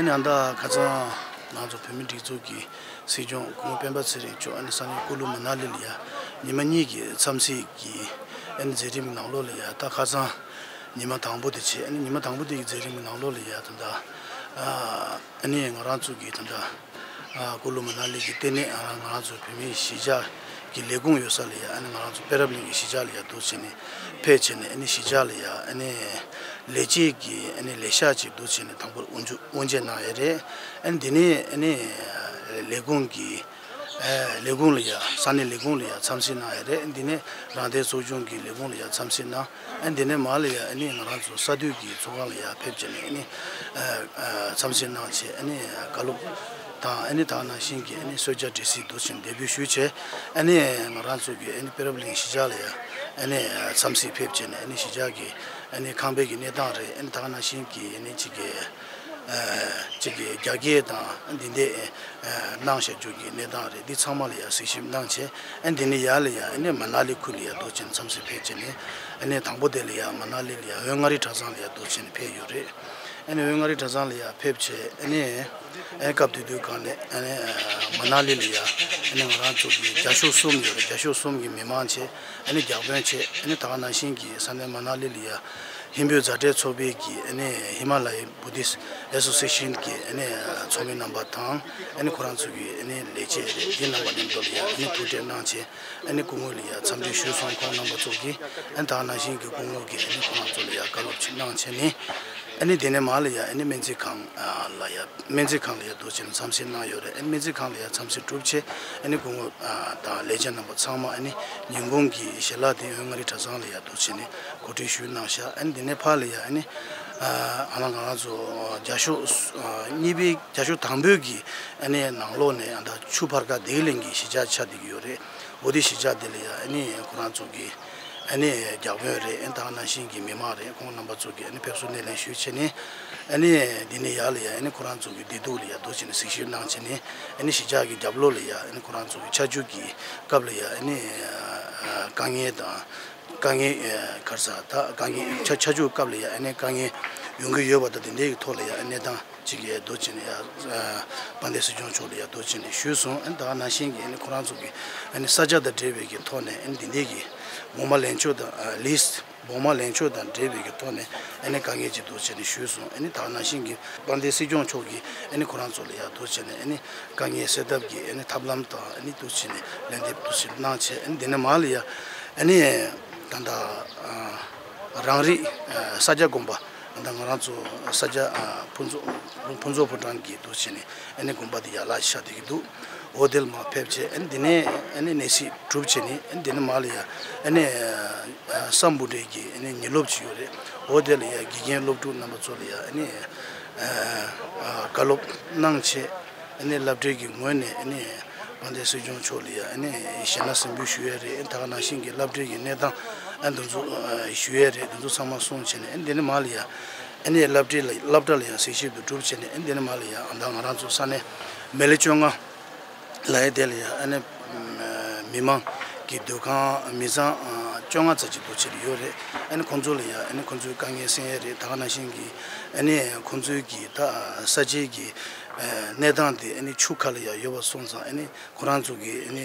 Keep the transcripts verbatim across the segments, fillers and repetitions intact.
ཡང་ད་ཁ་སང་ང་ཚོ་བོད་མི་སྒྲིག་འཛུགས་ཀྱི་སྲིད་སྐྱོང་སྐུ་ངོ་སྤེན་པ་ཚེ་རིང་མཆོག་ཨ་ནི་ས་གནས་ཀུ་ལུ་མ་ན་ལི་ལ་ཡ་ཉི་མ་གཉིས་ཀྱི་འཚམས་གཟིགས་ཀྱི་ཨ་ནི་མཛད་རིམ་ནང་ལོགས་ལ་ཡ་ད་ཁ་སང་ཉི་མ་དང་པོ་དེ་བྱས། ཨ་ནི་ཉི་མ་དང་པོ་དེ་གི་མཛད་རིམ་ནང་ལོགས་ལ་ཡ་ད་ད་ཨ་ནི་ང་རང་ཚོ་གི་ད་ད་ཨ་ཀུ་ལུ་མ་ན་ལི་གི་ལྟེ་གནས་ཨ་ང་རང་ཚོ་བོད་མིའི་གཞིས་ཆགས་ཀྱི་ལས་ཁུངས་ཡོད་ས་ལ་ཡ་ཨ་ནི་ང་རང་ཚོ་པེ་རབ་གླིང་གི་གཞིས་ཆགས་ལ་ཡ་འདུག་བྱས་ནས་ཕེབས་བྱས་ནས་ཨ་ནི་གཞིས་ཆགས་ལ་ཡ་ཨ་ནི་ལས་བྱེད་ཀྱི་ཨ་ནི་ལས་ཤག་ཅིག་འདུག་བྱས་ནས་དང་པོར་དབུ་འཛུགས་དབུ་འབྱེད་གནང་ཡ་རེད། ཨ་ནི་འདི་ནས་ཨ་ནི་ལས་ཁུངས་ཀྱི་ཨ་ལས་ཁུངས་ལ་ཡ་ས་གནས་ལས་ཁུངས་ལ་ཡ་འཚམས་གཟིགས་གནང་ཡ་རེད། ཨ་ནི་འདི་ནས་རང་བདེན་ཚོགས་ཆུང་གི་ལས་ཁུངས་ལ་ཡ་འཚམས་གཟིགས་གནང་། ཨ་ནི་འདི་ནས་མར་ལ་ཡ་ཨ་ནི་ང་རང་ཚོ་ས་འཐུས་ཀྱི་ཚོགས་ཁང་ལ་ཡ་ཕེབས་བྱས་ནས་ཨ་ནི་ཨ་ཨ་འཚམས་གཟིགས་གནང་བྱས། ཨ་ནི་བཀའ་སློབ་དང་ཨ་ནི་ད་ག་ནང་བཞིན་གྱི་ཨ་ནི་གསོལ་ཇ་འབྲས་སིལ་འདུག་བྱས་ནས་འདེགས་འབུལ་ཞུས་བྱས། ཨ་ནི་ང་རང་ཚོ་གི་ཨ་ནི་པེ་རབ་གླིང་གཞིས་ཆགས་ལ་ཡ་ཨ་ནི་འཚམས་གཟིགས་ཕེབས་བྱས་ནས་ཨ་ནི་གཞིས་ཆགས་ཀྱི་ཨ་ནི་ཁང་པའི་གི་གནས་སྟངས་རེད། ཨ་ནི་ད་ག་ནང་བཞིན་གྱི་ཨ་ནི་ཅིག་གི་ཨ་ཅིག་གི་རྒྱ་སྐྱེད་དང་འདི་འདྲའི་ཨ་གནང་བཞག་རྒྱུ་གི་གནས་སྟངས་རེད། འདི་ཚང་མ་ལ་ཡ་གཟིགས་ཞིབ་གནང་བྱས། ཨ་འདི་ནས་ཡར་ལ་ཡ་ཨ་ནི་མ་ན་ལི་ཁུལ་ལ་ཡ་འདུག་བྱས་ནས་འཚམས་གཟིགས་ཕེབས་བྱས་ནས། ཨ་ནི་དང་པོ་དེ་ལ་ཡ་མ་ན་ལི་ལ་ཡ་འོད་མངའ་རིས་གྲྭ་ཚང་ལ་ཡ་འདུག་བྱས་ནས་ཕེབས་ཡོད་རེད། ཨ་ནི་འོད་མངའ་རིས་གྲྭ་ཚང་ལ་ཡ་ཕེབས་བྱས། ཨ་ནི་ཨ་ནི་སྐབས་དེ་དུས་སྒང་ནས་ཨ་ནི་མ་ན་ལི་ལ་ཡ་ཨ་ནི་ང་རང་ཚོ་གི་རྒྱ་ཤོག་གསུམ་ཡོད་རེད། རྒྱ་ཤོག་གསུམ་གྱི་མི་མང་བྱས་ཨ་ནི་རྒྱ་དཔོན་བྱས། ཨ་ནི་ད་ག་ནང་བཞིན་གྱི་ས་གནས་མ་ན་ལི་ལ་ཡ་ཧིན་བོད་མཛའ་འབྲེལ་ཚོགས་པའི་གི་ཨ་ནི་ཧི་མ་ལ་ཡའི་བུ་དིསྟ་ཨེ་སོ་སི་ཨེ་ཤན་གྱི་ཨ་ནི་ཚོགས་མི་རྣམ་པ་དང་། ཨ་ནི་ཁོ་རང་ཚོ་གི་ཨ་ནི་ལས་བྱེད་རེད། འདི་རྣམ་པ་མཉམ་དུ་ལ་ཡ་ཨ་ནི་ཐུག་འཕྲད་གནང་བྱས། ཨ་ནི་སྐུ་ངོ་ལ་ཡ་འཚམས་འདྲི་ཞུས་སོང་། ཁོང་རྣམ་པ་ཚོ་གིས། ཨ་ནི་ད་ག་ནང་བཞིན་གྱི་སྐུ་ངོ་གིས་ཨ་ནི་ཁོ་རང་ཚོ་ལ་ཡ་བཀའ་སློབ་ཅིག་གནང་བྱས་ནས། ཨ་ནི་དེ་ནས་མར་ལ་ཡ་ཨ་ནི་སྨན་རྩིས་ཁང་ཨ་ལ་ཡ་སྨན་རྩིས་ཁང་ལ་ཡ་འདུག་བྱས་ནས་འཚམས་གཟིགས་གནང་ཡོད་རེད། ཨ་ནི་སྨན་རྩིས་ཁང་ལ་ཡ་འཚམས་གཟིགས་གྲུབ་བྱས། ཨ་ནི་སྐུ་ངོ་ཨ་དང་ལས་བྱེད་རྣམ་པ་ཚང་མ་ཨ་ནི་ཉིན་གུང་གི་ཞལ་ལག་དེ་འོད་མངའ་རིས་གྲྭ་ཚང་ལ་ཡ་འདུག་བྱས་ནས་གོ་སྒྲིག་ཞུས་གནང་ཤག་ཨ་ནི་དེ་ནས་ཕར་ལ་ཡ་ཨ་ནི་ཨ་ང་རང་ཚོ་རྒྱ་ཤོག་གཉིས་པའི་རྒྱ་ཤོག་དང་པོའི་གི་ཨ་ནི་ནང་ལོགས་ནས་ཨ་ད་ཆུ་ཕར་ཁ་བདེ་གླིང་གི་གཞིས་ཆགས་ཆགས་བསྡད་ཀྱི་ཡོད་རེད། འོ་དེ་གཞིས་ཆགས་དེ་ལ་ཡ་ཨ་ནི་ཁོ་རང་ཚོ་གི་ཨ་ནི་རྒྱ་དཔོན་རེད། ཨ་ནི་ད་ག་ནང་བཞིན་གྱི་མི་མང་རེད། ཁོང་རྣམ་པ་ཚོ་གིས་ཨ་ནི་ཕེབས་བསུ་སྣེ་ལེན་ཞུས་བྱས་ནས། ཨ་ནི་འདི་ནས་ཡར་ལ་ཡ་ཨ་ནི་ཁོ་རང་ཚོ་གི་བདེ་སྡུག་ལ་ཡ་འདུག་བྱས་ནས་གཟིགས་ཞིབ་གནང་བྱས་ནས། ཨ་ནི་གཞིས་ཆགས་ཀྱི་རྒྱབ་ལོགས་ལ་ཡ་ཨ་ནི་ཁོ་རང་ཚོ་གི་ཆར་ཆུ་གི་སྐབས་ལ་ཡ་ཨ་ནི་དཀའ་ངལ་དང་། དཀའ་ངལ་ག་རེ་ཟ་ད་དཀའ་ངལ་ཆར་ཆར་ཆུ་སྐབས་ལ་ཡ་ཨ་ནི་དཀའ་ངལ་ཡོང་གི་ཡོད་པ་དང་། དེ་འདྲའི་གི་ཐོག་ལ་ཡ་ཨ་ནི་གནས་སྟངས་ཅིག་ཡ་འདུག་བྱས་ནས་ཡ་དཔལ་ལྡན་སྲིད་སྐྱོང་མཆོག་ལ་ཡ་འདུག་བྱས་ནས་ཞུས་སོང་། ཨ་ནི་ད་ག་ནང་བཞིན་གྱི་ཨ་ནི་ཁོ་རང་ཚོ་གི་ཨ་ནི་ས་ཆ་དང་འབྲེལ་བའི་གི་ཐོག་ནས་ཨ་ནི་དེ་འདྲའི་གི་སྦོང་མ་ལེན་ཕྱོགས་དང་ལིས་སྦོང་མ་ལེན་ཕྱོགས་དང་འབྲེལ་བའི་གི་ཐོག་ནས་ཨ་ནི་དཀའ་ངལ་ཅིག་འདུག་བྱས་ནས་ཞུས་སོང་། ཨ་ནི་ད་ག་ནང་བཞིན་གྱི་དཔལ་ལྡན་སྲིད་སྐྱོང་མཆོག་གིས་ཨ་ནི་ཁོ་རང་ཚོ་ལ་ཡ་འདུག་བྱས་ནས་ཨ་ནི་དཀའ་ངལ་སེལ་ཐབས་ཀྱི་ཨ་ནི་ཐབས་ལམ་དང་ཨ་ནི་འདུག་བྱས་ནས་ལན་འདེབས་འདུག་བྱས་གནང་བྱས། ཨ་ནི་དེ་ནས་མར་ལ་ཡ་ཨ་ནི་ད་ལྟ་རང་རིགས་ས་སྐྱ་དགོན་པ། ད་ལྟ་ང་རང་ཚོ་ས་སྐྱ་ཕུན་ཚོགས་ཕུན་ཚོགས་ཕོ་བྲང་གི་འདུག་བྱས་ནས་ཨ་ནི་དགོན་པ་དེ་ཡར་ལ་ཆགས་བསྡད་ཀྱི་འདུག་འོ་དེ་ལ་མར་ཕེབས་བྱས། ཨ་ནི་དེ་ནས་ཨ་ནི་གནས་གཟིགས་གྲུབ་བྱས་ནས། ཨ་ནི་དེ་ནས་མར་ལ་ཡ་ཨ་ནི་ཨ་སམ་བྷོ་ཊའི་གི་ཨ་ནི་ཉིན་སློབ་ཅིག་ཡོད་རེད། འོ་དེ་ལ་ཡ་དགེ་རྒན་སློབ་ཕྲུག་རྣམ་པ་ཚོ་ལ་ཡ་ཨ་ནི་ཨ་ཨ་བཀའ་སློབ་གནང་བྱས། ཨ་ནི་སློབ་གྲྭའི་གི་ངོས་ནས་ཨ་ནི་དཔལ་ལྡན་སྲིད་སྐྱོང་མཆོག་ལ་ཡ་ཨ་ནི་ཞལ་སྣ་ཟིན་འབུལ་ཞུ་ཡས་རེད། ཨ་ནི་ད་ག་ནང་བཞིན་གྱི་སློབ་གྲྭའི་གི་གནས་སྟངས་ཨ་འདི་ཚོ་ཨ་ཞུ་ཡས་རེད། འདི་ཚོ་ཚང་མ་གསུངས་བྱས་ནས། ཨ་ནི་དེ་ནས་མར་ལ་ཡ་ཨ་ནི་སློབ་གྲྭའི་ལ་སློབ་གྲྭ་ལ་ཡ་གཟིགས་ཞིབ་ཏུ་གྲུབ་བྱས་ནས། ཨ་ནི་དེ་ནས་མར་ལ་ཡ་ཨ་ད་ང་རང་ཚོ་ས་གནས་མི་ལི་བཅོ་ལྔ་ལ་ཡ་དེ་ལ་ཡ་ཨ་ནི་མི་མང་གི་སྡོད་ཁང་མི་ཚང་ཨ་བཅོ་ལྔ་ཙམ་ཅིག་འདུག་བྱས་ཡོད་རེད། ཨ་ནི་ཁོང་ཚོ་ལ་ཡ་ཨ་ནི་ཁོང་ཚོའི་དཀའ་ངལ་སེལ་ཡས་རེད། ད་ག་ནང་བཞིན་གྱི་ཨ་ནི་ཁོང་ཚོའི་གི་ད་ས་ཆའི་གི་ཨ་གནས་སྟངས་དེ་ཨ་ནི་ཆུ་ཁ་ལ་ཡ་ཡོད་པ་སོང་ཙང་། ཨ་ནི་ཁོ་རང་ཚོ་གི་ཨ་ནི་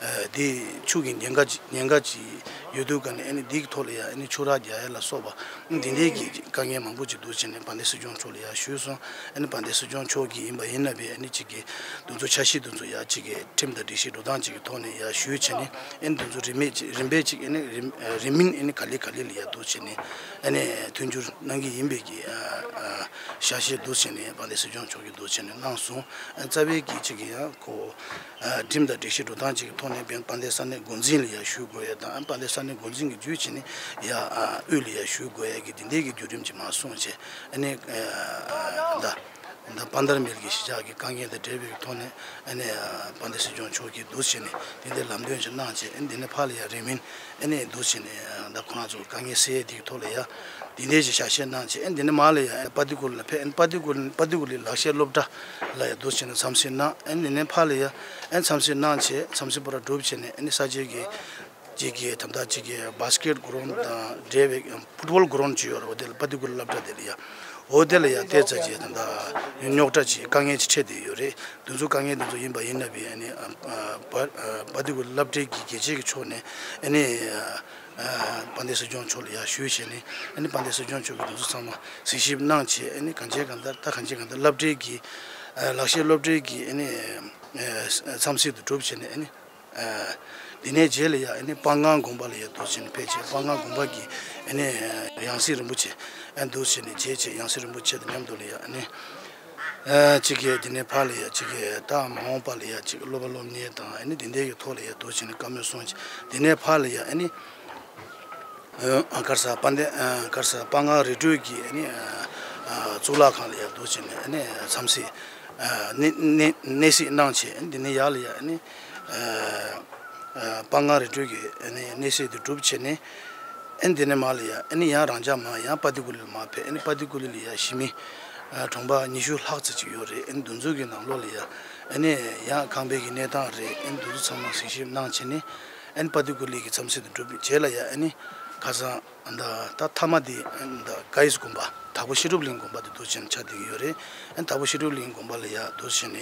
ཨ་དེ་ཆུ་གི་ཉེན་ཁ་ཅིག་ཉེན་ཁ་ཅིག་ཡོད་དུས་ཀ་ནས། ཨ་ནི་དེའི་ཐོག་ལ་ཡ་ཨ་ནི་ཆུ་རགས་རྒྱག་ཡ་ལ་སོགས་པ་འདི་འདྲའི་གི་དཀའ་ངལ་མང་པོ་ཅིག་འདུག་བྱས་ནས་དཔལ་ལྡན་སྲིད་སྐྱོང་མཆོག་ལ་ཡ་ཞུས་སོང་། ཨ་ནི་དཔལ་ལྡན་སྲིད་སྐྱོང་མཆོག་གིས་ཡིན་པ་ཡིན་ན་བས་ཨ་ནི་ཅིག་གི་འདི་ཚོ་འཆར་གཞི་འདི་ཚོ་ཡ་ཅིག་གི་ཁྲིམས་དང་སྒྲིག་གཞི་འགྲོ་སྟངས་ཅིག་གི་ཐོག་ནས་ཡ་ཞུས་བྱས་ནས། ཨ་ནི་འདི་ཚོ་རིན་མེད་ཅིག་རིམ་པས་ཅིག་ཨ་ནི་རིམ་རིམ་མིན་ཨ་ནི་ག་ལེ་ག་ལེ་ལ་ཡ་འདུག་བྱས་ནས་ཨ་ནི་མཐུན་འགྱུར་གནང་གི་ཡིན་པའི་གི་ཨ་ཨ་ཞལ་བཞེས་འདུག་བྱས་ནས་དཔལ་ལྡན་སྲིད་སྐྱོང་མཆོག་གིས་འདུག་བྱས་ནས་གནང་སོང་། ཨ་རྩ་བའི་གི་ཅིག་གི་ཡང་ཁོ། ཨ་ཁྲིམས་དང་སྒྲིག་གཞི་འགྲོ་སྟངས་ཅིག་གི་ཐོག་ནས་དཔལ་ལྡན་ས་གནས་འགོ་འཛིན་ལ་ཡ་ཞུ་དགོས་ཡ་དང་། ཨ་དཔལ་ལྡན་ས་གནས་འགོ་འཛིན་གྱི་བརྒྱུད་བྱས་ནས་ཡ་ཨ་དབུས་ལ་ཡ་ཞུ་དགོས་ཡ་གི་འདི་འདྲའི་གི་བརྒྱུད་རིམ་ཅིག་མར་སོང་བྱས། ཨ་ནི་ཨ་ད་ད་དཔལ་དར་མིལ་གྱི་གཞིས་ཆགས་ཀྱི་དཀའ་ངལ་དང་འབྲེལ་བའི་ཐོག་ནས། ཨ་ནི་ཨ་དཔལ་ལྡན་སྲིད་སྐྱོང་མཆོག་གིས་འདུག་བྱས་ནས་དེ་འདྲའི་ལམ་སྟོན་ཅིག་གནང་བྱས། ཨ་ནི་འདི་ནས་ཕར་ལ་ཡ་རིང་མིན་ཨ་ནི་འདུག་བྱས་ནས་ཨ་ད་ཁོ་རང་ཚོ་དཀའ་ངལ་སེལ་ཡས་དེ་གི་ཐོག་ལ་ཡ་འདི་འདྲའི་ཅིག་ཞལ་བཞེས་གནང་བྱས། ཨ་ནི་འདི་ནས་མར་ལ་ཡ་པ་ཏི་ཀུ་ལི་ལ་ཕེབས། ཨ་ནི་པ་ཏི་ཀུ་ལི་པ་ཏི་ཀུ་ལི་ལག་ཤེས་སློབ་གྲྭ་ལ་ཡ་འདུག་བྱས་ནས་འཚམས་གཟིགས་གནང་། ཨ་ནི་འདི་ནས་ཕར་ལ་ཡ་ཨ་ནི་འཚམས་གཟིགས་གནང་བྱས། འཚམས་གཟིགས་པར་གྲུབ་བྱས་ནས། ཨ་ནི་ས་ཆའི་གི་ཅིག་གི་ད་ལྟ་ཅིག་གི་བྷ་སི་ཀེཊ་གྷི་རོན་ཌི་དང་འབྲེལ་བའི་ཕུཊ་བོལ་གྷི་རོན་ཌི་ཅིག་ཡོད་རེད། འོ་དེ་ལ་པ་ཏི་ཀུ་ལི་སློབ་གྲྭ་དེ་ལ་ཡ་ འོ་དེ་ལ་ཡང་ཏོག་ཙམ་ཅིག་ད་ལྟ་རྙོག་དྲ་ཅིག་དཀའ་ངལ་ཅིག་འཕྲད་བསྡད་ཡོད་རེད། དེ་ཚོ་དཀའ་ངལ་དེ་ཚོ་ཡིན་པ་ཡིན་ན་བས་ཨ་ནི་ཨ་ཨ་པ་ཨ་པ་ཏི་ཀུ་ལར་སློབ་གྲྭའི་གི་དགེ་ཆེ་གི་ཕྱོགས་ནས་ཨ་ནི་ཨ་ཨ་དཔལ་ལྡན་སྲིད་སྐྱོང་མཆོག་ལ་ཡང་ཞུས་བྱས་ནས་ཨ་ནི་དཔལ་ལྡན་སྲིད་སྐྱོང་མཆོག་གིས་དེ་ཚོ་ཚང་མ་གཟིགས་ཞིབ་གནང་བྱས། ཨ་ནི་གང་བྱས་གང་ལྟར་ད་གང་བྱས་གང་ལྟར་སློབ་གྲྭའི་གི་ཨ་ལག་ཤེས་སློབ་གྲྭའི་གི་ཨ་ནི་ཨ་འཚམས་གཟིགས་དེ་གྲུབ་བྱས་ནས་ཨ་ནི། ཨ་དེ་ནས་རྗེས་ལ་ཡང་ཨ་ནི་སྤང་སྔགས་དགོན་པ་ལ་ཡང་འདུག་བྱས་ནས་ཕེབས་བྱས། སྤང་སྔགས་དགོན་པ་གི་ཨ་ནི་ཡང་སྲིད་རིན་པོ་ཆེ་ཨ་འདུག་བྱས་ནས་མཇལ་བྱས། ཡང་སྲིད་རིན་པོ་ཆེ་དང་མཉམ་དུ་ལ་ཡང་ཨ་ནི་ཨ་གཅིག་གིས་དེ་ནས་ཕར་ལ་ཡང་གཅིག་གིས་ད་མ་འོངས་པ་ལ་ཡང་གཅིག་སློབ་པ་སློབ་གཉེར་དང་ཨ་ནི་དེ་འདྲའི་གི་ཐོག་ལ་ཡང་འདུག་བྱས་ནས་བཀའ་མོལ་གསུངས་བྱས། དེ་ནས་ཕར་ལ་ཡང་ཨ་ནི་ཨ་ག་རེ་ཟེར་དཔལ་ལྡན་ཨ་ག་རེ་ཟེར་སྤང་སྔགས་རི་ཁྲོད་ཀྱི་ཨ་ནི་ཨ་གཙུག་ལག་ཁང་ལ་ཡང་འདུག་བྱས་ནས་ཨ་ནི་འཚམས་གཟིགས་ཨ་གནས་གནས་གནས་གཟིགས་གནང་བྱས། ཨ་ནི་དེ་ནས་ཡར་ལ་ཡང་ཨ་ནི་ཨ་ཨ་སྤང་སྔགས་རི་ཁྲོད་ཀྱི་ཨ་ནི་གནས་གཟིགས་དེ་གྲུབ་བྱས་ནས་ཨ་ནི་དེ་ནས་མར་ལ་ཡང་ཨ་ནི་ཡང་རང་འཇགས་མར་ཡང་པ་ཏི་ཀུ་ལི་ལ་མར་ཕེབས། ཨ་ནི་པ་ཏི་ཀུ་ལི་ལ་ཡང་གཞིས་མི་ཨ་གྲོང་པ་ཉི་ཤུ་ལྷག་ཙམ་ཅིག་ཡོད་རེད། ཨ་ནི་དེ་ཚོ་གི་ནང་ལོགས་ལ་ཡང་ཨ་ནི་ཡང་ཁང་པའི་གི་གནས་སྟངས་རེད། ཨ་ནི་དེ་ཚོ་ཚང་མ་གཟིགས་ཞིབ་གནང་བྱས་ནས་ཨ་ནི་པ་ཏི་ཀུ་ལི་གི་འཚམས་གཟིགས་དེ་གྲུབ་པའི་རྗེས་ལ་ཡང་ཨ་ནི་ཁ་སང་ད་ད་མཐའ་མ་དེ་ད་ཀ་ཡིས་དགོན་པ་དྭགས་པོ་བཤད་སྒྲུབ་གླིང་དགོན་པ་དེ་འདུག་བྱས་ནས་ཆགས་བསྡད་ཀྱི་ཡོད་རེད། ཨ་ནི་དྭགས་པོ་བཤད་སྒྲུབ་གླིང་དགོན་པ་ལ་ཡང་འདུག་བྱས་ནས་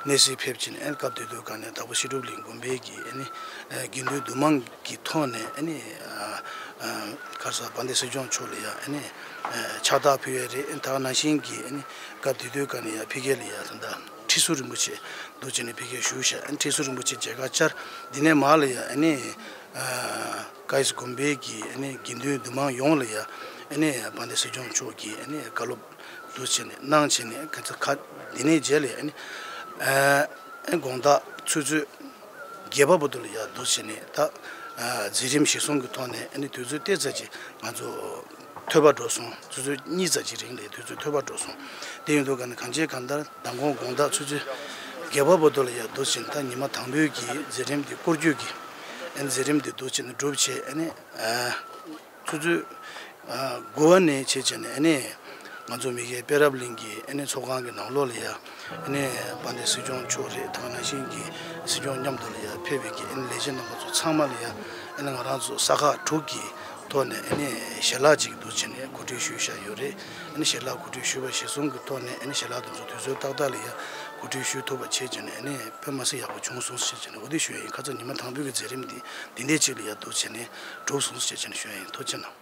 གནས་གཟིགས་ཕེབས་བྱས་ནས། ཨ་ནི་སྐབས་དེ་དུས་ག་ནས་དྭགས་པོ་བཤད་སྒྲུབ་གླིང་དགོན་པའི་གི་ཨ་ནི་ཨ་དགེ་འདུན་འདུས་མང་གི་ཐོག་ནས་ཨ་ནི་ཨ་ཨ་ག་རེ་ཟེར་དཔལ་ལྡན་སྲིད་སྐྱོང་མཆོག་ལ་ཡང་ཨ་ནི་ཨ་ཕྱག་རྟགས་ཕུལ་ཡས་རེད། ཨ་ནི་ད་ག་ནང་བཞིན་གྱི་ཨ་ནི་སྐབས་དེ་དུས་ག་ནས་ཡང་ཕ་གི་ལ་ཡང་ད་ལྟ་ཁྲི་ཟུར་རིན་པོ་ཆེ་འདུག་བྱས་ནས་ཕ་གིར་བཞུགས་ཤག་ཨ་ནི་ཁྲི་ཟུར་རིན་པོ་ཆེ་མཇལ་ཁ་བཅར། འདི་ནས་མར་ལ་ཡང་ཨ་ནི་ཨ་ཀ་ཡིས་དགོན་པའི་གི་ཨ་ནི་དགེ་འདུན་འདུས་མང་ཡོངས་ལ་ཡང་ཨ་ནི་དཔལ་ལྡན་སྲིད་སྐྱོང་མཆོག་གིས་ཨ་ནི་བཀའ་སློབ་འདུག་བྱས་ནས་གནང་བྱས་ནས། ཁ་ཚ་ཁ་འདི་ནས་རྗེས་ལ་ཨ་ནི་ཨ་ཨ་དགོང་དག་ཆུ་ཚོད་བརྒྱད་པ་བར་དུ་ལ་ཡང་འདུག་བྱས་ནས་ད་ཨ་མཛད་རིམ་གཞིར་བཟུང་གི་ཐོག་ནས་ཨ་ནི་དུས་ཚོད་ཏོག་ཙམ་ཅིག་ང་ཚོ་ཐོལ་པ་འགྲོ་སོང་། ཆུ་ཚོད་གཉིས་ཙམ་ཅིག་རིང་ལ་དུས་ཚོད་ཐོལ་པ་འགྲོ་སོང་། དེ་ཡིན་དུས་ག་ནས་གང་བྱས་གང་ལྟར་མདང་དགོང་དགོང་དག་ཆུ་ཚོད་བརྒྱད་པ་བར་དུ་ལ་ཡང་འདུག་བྱས་ནས་ད་ཉི་མ་དང་པོའི་གི་མཛད་རིམ་འདི་སྐོར་སྐྱོད་ཀྱི་ཨ་ནི་མཛད་རིམ་འདི་འདུག་བྱས་ནས་གྲུབ་བྱས། ཨ་ནི་ཨ་ཆུ་ཚོད་ཨ་དགུ་པ་ནས་བྱས་བྱས་ནས་ཨ་ནི་ང་ཚོ་མི་སྒེར་དཔལ་རབ་གླིང་གི་ཨ་ནི་ཚོགས་ཁང་གི་ནང་ལོགས་ལ་ཡང་ཨ་ནི་དཔལ་ལྡན་སྲིད་སྐྱོང་མཆོག་རེད། ད་ག་ནང་བཞིན་གྱི་སྲིད་སྐྱོང་མཉམ་དུ་ལ་ཡང་ཕེབས་པའི་གི་ཨ་ནི་ལས་བྱེད་རྣམ་པ་ཚོ་ཚང་མ་ལ་ཡང་ཨ་ནི་ང་རང་ཚོ་ས་ཁག་དྲུག་གི་ཐོག་ནས་ཨ་ནི་ཞལ་ལག་ཅིག་འདུག་བྱས་ནས་གོ་སྒྲིག་ཞུས་བཞག་ཡོད་རེད། ཨ་ནི་ཞལ་ལག་གོ་སྒྲིག་ཞུས་པ་གཞིར་བཟུང་གི་ཐོག་ནས་ཨ་ནི་ཞལ་ལག་དེ་ཚོ་དུས་ཚོད་ཏག་ཏག་ལ་ཡང་གོ་སྒྲིག་ཞུ་ཐུབ་པ་བྱས་བྱས་ནས་ཨ་ནི་དཔེ་མ་སྲིད་ཡག་པོ་བྱུང་སོང་ཞེས་བྱས་ནས་འོ་དེ་ཞུ་ཡ་ཡིན། ཁ་ཚ་ཉི་མ་དང་པོའི་གི་མཛད་རིམ་འདི་འདི་འདྲས་ཅིག་ལ་ཡང་འདུག་བྱས་ནས་གྲུབ་སོང་ཞེས་བྱས་ནས་ཞུ་ཡ་ཡིན། ཐུགས་རྗེ་གནང་།